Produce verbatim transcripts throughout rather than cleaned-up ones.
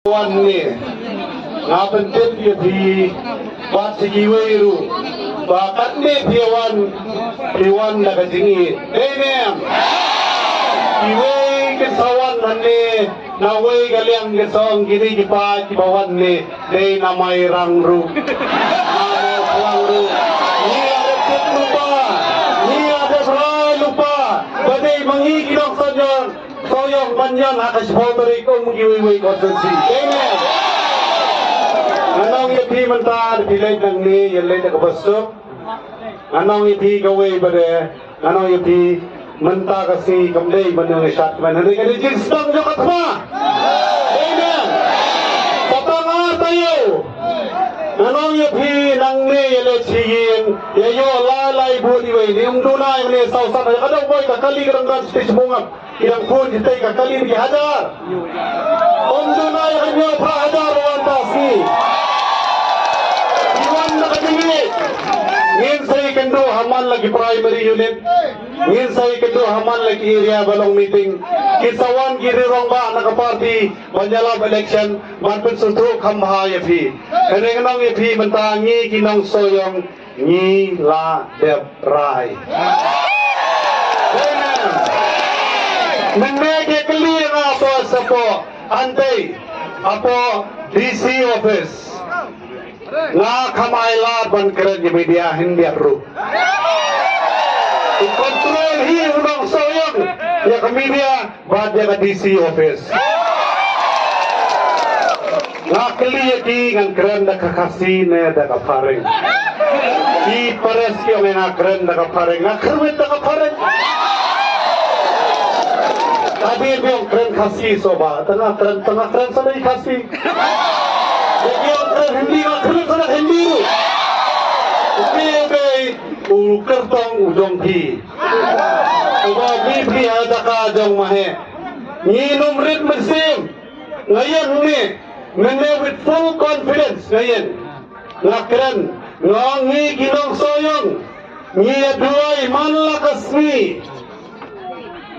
wan ne. Nga pyntip ïa phi bad sha kiwei ruh ba katne phi wan, phi wan da ka jingïeit. Dei ne em? Kiwei kin sa wan hangne na wei ka liang kin sa ong kine ki paid kiba wan ne dei na Mairang ruh, na Mawphlang ruh. Ngi la dep tip lypa, ngi la dep rai lypa ba dei ma ngi ki nongshong shnong Sohiong ban ïeng ha ka shiphew tarik kum kiwei kiwei constituency. Amen. Nga ong ïa phi mynta, phi leit nangne, ïa leit da kaba suk. Nga ong ïa phi kawei ba dei, nga ong ïa phi mynta ka sngi kam dei ban ïeng shat man, hynrei ka dei jingsdang jong ka thma. Amen. Pateng ar taïew. Nga ong ïa phi nangne ïa leit sha ïing, ïa ïoh lai lai vote iwei ne, ym duna ïa ne saw san, ka dang boi ka kali ka dang kan stage mungap. Ki dang khun ki tei ka kali ki hajar. Ym duna ïa ka hynñiew phra hajar wan ta sngi. Ki wan na ka jingïeit. Ngin sa ïakynduh ha man la ki primary unit. Ngin sa ïakynduh ha man la ki area ba long meeting. Ki sa wan ki riew rangbah na ka party ban ïalap election ban pynsngewthuh kham bha ïa phi. Hynrei nga ong ïa phi mynta ngi ki nongshong ngi la dep rai. Amen. Mynne ki kylli nga hapoh, hapoh, hangtei hapoh D C office. Nga kham ailad ban kren ïa media hynrei ruh. U control hi u nongshong ïa ka media. Bad ïa ka D C office. Nga kylli ïa ki ngan kren da ka Khasi ne da ka Phareng. Ki pares ki ong nga kren da ka Phareng, nga kren da ka Phareng. Ka dei biang kren Khasi soba, tang nga kren, tang nga kren sa da i Khasi. Ïa ki ong kren Hindi, nga kren sa da Hindi. Ubi ubi u kyrtong u jong phi. Uba bi phi ha jaka jong ma he. Ngi nym rit mynsiem. Nga ïeng ne, mynne with full confidence nga ïeng. Nga kren, nga ong ngi ki nongshong, ngi ïa duwai man la ka sngi.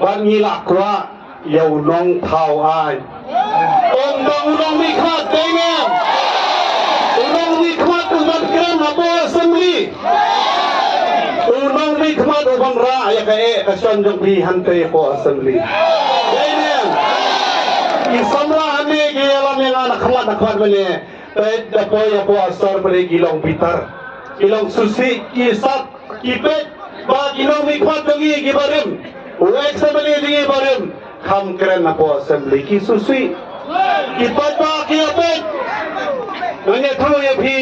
Ban ngi la kwah ïa u nongthaw aiñ. Ym tang u nongmihkhmat, dei ne em? U nongmihkhmat u ban kren hapoh assembly. U nongmihkhmat u ban rah ïa ka eh ka shon jong phi hangtei hapoh assembly. Dei ne em? Ki samla hangne ki ïalam ïa nga na khmat na khmat mynne. Peit da poi hapoh Assor peit ki long bitar. Ki long susi, ki sat, ki peit ba ki nongmihkhmat jong ngi ki barim. U ex M L A jong ngi barim. Kham kren hapoh assembly ki susi. Ki paidbah ki ïa peit. Nga ïathuh ïa phi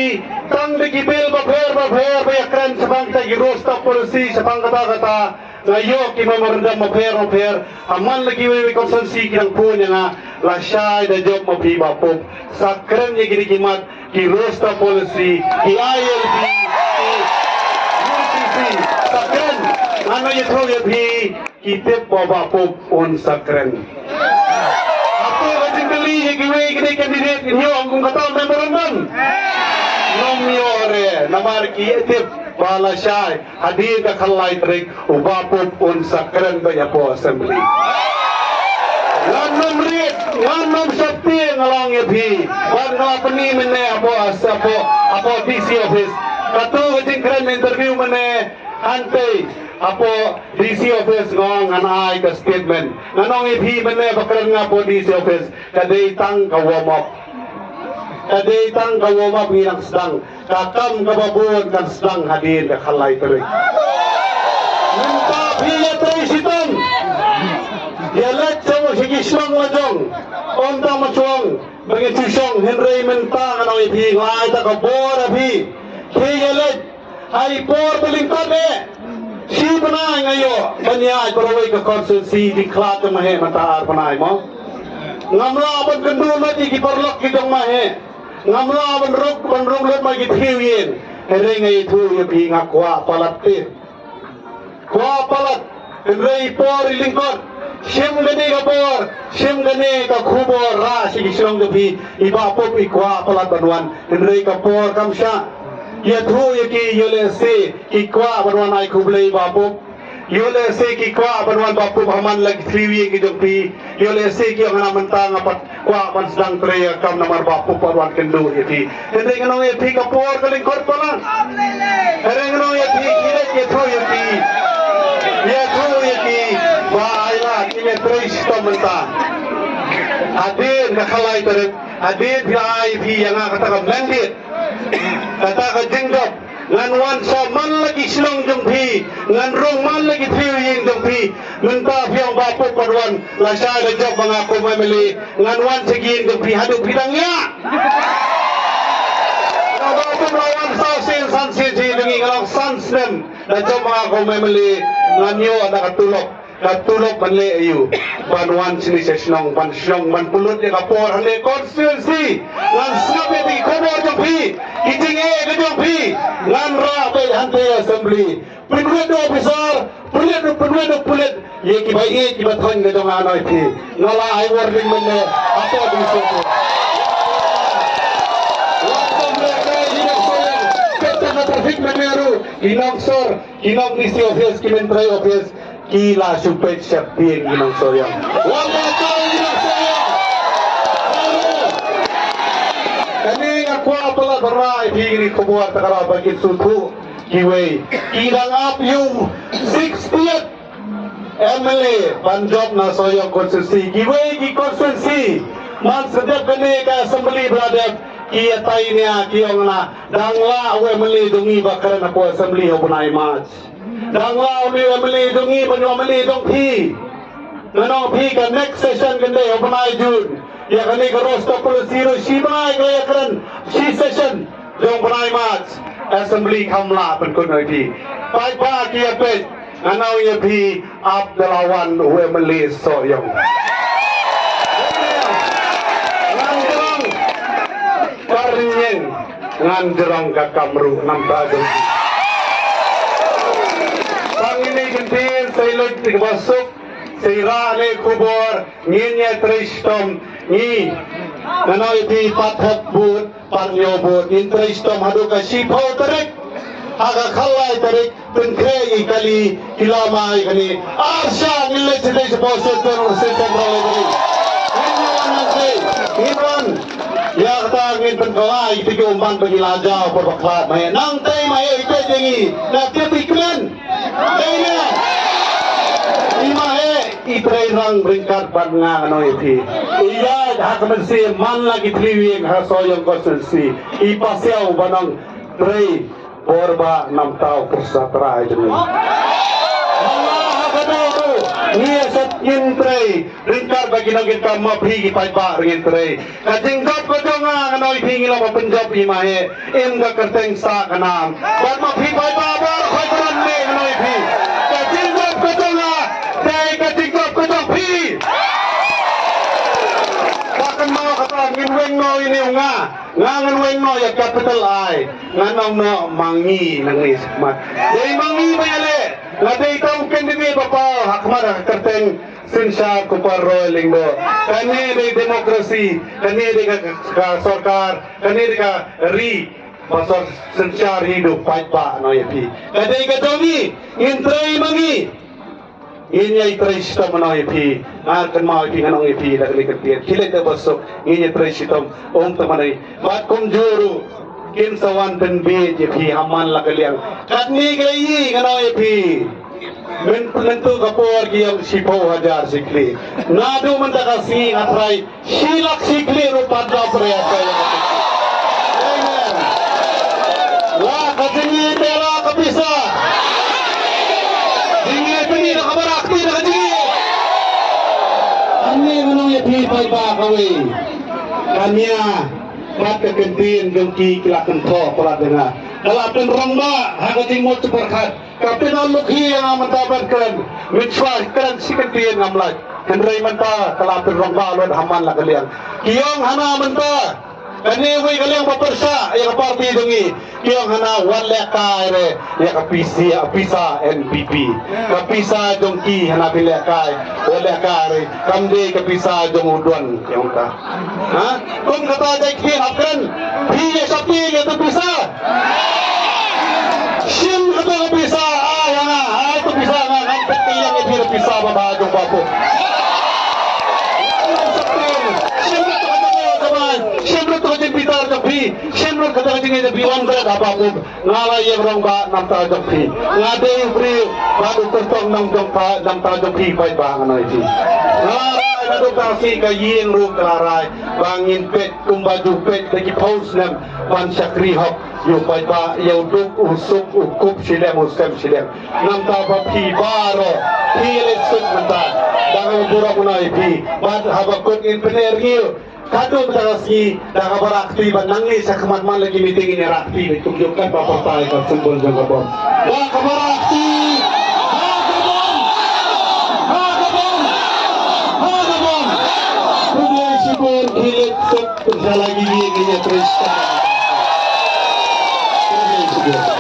tang da ki bill bapher bapher ba ïa kren shaphang kita ki roster policy shaphang kata kata. Nga ïoh ki memorandum bapher bapher. Ha man la kiwei kiwei constituency ki dang phone ïa nga. Lashai da jop ma phi Bah Pope. Sa kren ïa kine ki mat ki roster policy ki I L P ki U C C. Sa kren. Nga ïathuh ïa phi. Ki tip ba Bah Pope un sa kren. Hato ka jingkylli ïa kiwei kine candidate kin ïoh kum kata memorandum? Ym ïoh re, namar ki tip ba lashai hadien ka khatlai tarik u Bah Pope un sa kren beit hapoh assembly. Ngan ym rit, ngan ym sheptieng, nga la ong ïa phi. Bad nga la pyni mynne hapoh as-, hapoh, hapoh D C office. Kato ka jingkren interview mynne hangtei hapoh D C office nga ong ngan ai ka statement. Ngan ong ïa phi mynne ba kren nga hapoh D C office ka dei tang ka warm up. Ka dei tang ka warm up, ngi dang sdang. Ka kam kaba bun kan sdang hadien ka khatlai tarik. Mynta phi ïatrei shitom. Ïa leit sha ki shnong la jong. Ym tang ma shong ba ngi shu shong, hynrei mynta ngan ong ïa phi, nga ai ta ka bor ïa phi. Phi ïa leit ha i por ba lyngkot eh. Shi bnai nga ïoh ban ïaid baroh kawei ka constituency, jingkhlad jong ma he mynta ar bnai mo. Ngam lah ban kynduh lut ïa ki paralok ki jong ma he. Ngam lah ban rung, ban rung lut ma ki thriew ïing. Hynrei nga ïathuh ïa phi, nga kwah palat te. Kwah palat. Hynrei i por i lyngkot. Shim kane ka por, shim kane ka khubor, rah sha ki shnong jong phi. I Bah Pope i kwah palat ban wan. Hynrei ka por kam shah. Ïathuh ïa ki, ïa lehse ki kwah ban wan ai khublei Bah Pope. Ïoh lehse ki kwah ban wan ba pup ha man la ki three ïing ki jong phi. Ïoh lehse ki ong hana mynta nga pat kwah ban sdang trei ïa ka kam namar ba pup pat wan kynduh ïa phi. Hynrei ngan ong ïa phi ka por ka lyngkot palat. Hynrei ngan ong ïa phi ki leit ïathuh ïa phi. Ïathuh ïa phi ba ai la ki me trei shitom mynta. Hadien ka khatlai tarik, hadien phi ai phi ïa nga kata ka mandate, kata ka jingjop. Ngan wan sha man la ki shnong jong phi, ngan rung man la ki three ïing jong phi. Mynta phi ong ba pup pat wan, lashai da jop ma nga kum M L A, ngan wan sha ki ïing jong phi haduh phi dang ïa. Nga ba pup la wan saw sien san sien sha ïing jong ngi, nga long san snem da jop ma nga kum M L A, ngan ïoh da ka tulop. Ka tulop ban leh aïu? Ban wan shane sha shnong, ban shnong, ban pynlut ïa ka por hangne constituency. Ngan sngap ïa ki khubor jong phi, ki jingeh ka jong phi. Ngan rah beit hangtei assembly. Pynwit da officer, pynwit da, pynwit da pulit. Ïa ki ba ïeit ki ba thoiñ ka jong nga, ngan ong ïa phi. Nga la ai warning mynne. Hato dei shuh. Wat kum leh kai ki nongshong ïing. Peit tang ka traffic mynne ruh. Ki nongsor, ki nong D C office, ki myntri office. Ki la shu peit sheptieng ki nongshong ïing. Wat la tau ki nongshong ïing. Kane nga kwah palat ban rah ïa phi kine ki khubor, te ka la ba kin sngewthuh kiwei. Ki dang ap ïa u sixtieth M L A ban jop na Sohiong constituency. Kiwei ki constituency man sdep kane ka assembly ba la dep, ki ïatai nia, ki ong na dang lah u M L A jong ngi ba kren hapoh assembly ha u bnai March. Dang lah u M L A jong ngi ban ïoh M L A jong phi. Ngan ong phi ka next session kan dei ha u bnai June. Ïa kane ka roster policy ruh shi bnai ka la ïakren, shi session jong u bnai March. Assembly kam lah pynkut noh ïa phi. Paidbah ki ïa peit, ngan ong ïa phi, ap da la wan u M L A Sohiong. Ngan jrong ka rynïeng, ngan jrong ka kam ruh, namar ba jong phi. Tang ine i kyntien, sa lut ïa kaba suk, sa rah ïa i khubor, ngin ïa trei shitom, ngi. Ngan ong ïa phi, pat hep bud, pat hynñiew bud, ngin trei shitom haduh ka shiphew tarik. Ha ka khatlai tarik, pynkhreh ïa ki kali, ki lama ïa kane. Ar shah ngin leit sha dei shapoh Central, Central Library. Ngin wan nangtei, ngin wan. Ïa kata ngin pynkylla ïa kita ki ummat ba ngi la jaw por bakla. Ma ïa nangtei ma ïa ïa ngi. Na tip i kmen. Dei ne. I ma ïa i trei rang ryngkat bad nga, ngan ong ïa phi. Ïa ha ka mynsiem man la ki three ïing ha Sohiong constituency. I pasiaw ba nang trei bor ba namar u pyrsa trai jong ngi. Haba ha ka daw ruh ngi ïa sat ngin trei ryngkat bad ki nongkitkam, ma phi ki paidbah ruh ngin trei. Ka jingjop ka jong nga, ngan ong ïa phi, ngi long ba pynjop i ma he, im ka kyrteng sah ka nam. Bad ma phi paidbah baroh khoit ba don ne, ngan ong ïa phi, ka jingjop ka jong nga dei ka jingjop ka jong phi. Ba kynmaw kata, ngin weng noh ïa une u nga. Nga ngan weng noh ïa capital I. Ngan ong noh ma ngi nangne shakhmat. Dei ma ngi ba ïaleh. Nga dei tang u candidate ba paw ha khmat ha ka kyrteng synshar Kupar Roy Lyngdoh. Kane dei democracy. Kane dei ka, ka, ka sorkar. Kane dei ka ri ba sor synshar hi, u paidbah, ngan ong ïa phi. Ka dei ka jong ngi. Ngin trei ma ngi. Ngin ïa trei shitom, ngan ong ïa phi. Nga kynmaw ïa phi, ngan ong ïa phi da kane ka ktien. Khie leit da ba suk, ngin ïa trei shitom. Ym tang ma dei. Bad kumjuh ruh kin sa wan pynbiej ïa phi ha man la ka liang. Katne ka ïing, ngan ong ïa phi. Myn-, mynta ka por ki ong shiphew hajar shi khlieh. Naduh mynta ka sngi nga tharai shi lak shi khlieh ruh pat la pyrshah. Amen. La ka jingïeit, la ka pisa. Jingïeit, jingïeit, la ka barak, la ka jingïeit. Hangne ngan ong ïa phi paidbah kawei. Ka nia bad ka kyntien jong ki ki la kynthoh palat ïa nga. Ka la pynrangbah ha ka jingmut jingpyrkhat. Ka pynlong luk hi ïa nga mynta ban kren. Mynshuwa kren shi kyntien ngam lait. Hynrei mynta ka la pynrangbah lut ha man la ka liang. Ki ong hana mynta, kane wei ka liang ba pyrshah ïa ka party jong ngi. Ki ong hana wat lehkai re ïa ka pisa, pisa N P P. Ka pisa jong ki hana phi lehkai. Wat lehkai re, kam dei ka pisa jong u don, ki ong ta. Ha? Kum kata dei ki hap kren. Phi ïa shapti ïa tu pisa. Shim kata ka pisa, ai ha nga, ai tu pisa ha nga, nga Ba jong Bah Pup. Shim lut ka jingbitar jong phi, shim lut ka jingbitar jong phi, shim lut ka jingbitar jong phi, wan ka Bah Pup. Nga la ïeng rong ba namta jong phi. Nga dei u briew ba u kyrtong nong jong pha namta jong phi paidbah ngan ong ïa phi. Nga la rai naduh ka sngi ka ïing ruh ka la rai ba ngin peit kumba ju peit da ki phew snem ban shakri hok ïa u paidbah, ïa u duk u suk, u kup shiliang u sem shiliang. Namta ba phi baroh phi leit suk mynta. Dang nga burom ngan ong ïa phi. Bad haba kut ngin pyneh rngiew. Katto katne ka sngi da kaba rah kti ba nangne sha khmat man la ki meeting ngin ïa rah kti beit kumjuh katba pyrta ïa ka symbol jong ka bom. Da kaba rah kti ha ka bom, ha ka bom, ha ka bom. Khublei shibun, phi leit suk, pyrshah la ki ïing, ngin ïa trei. Khublei shibun.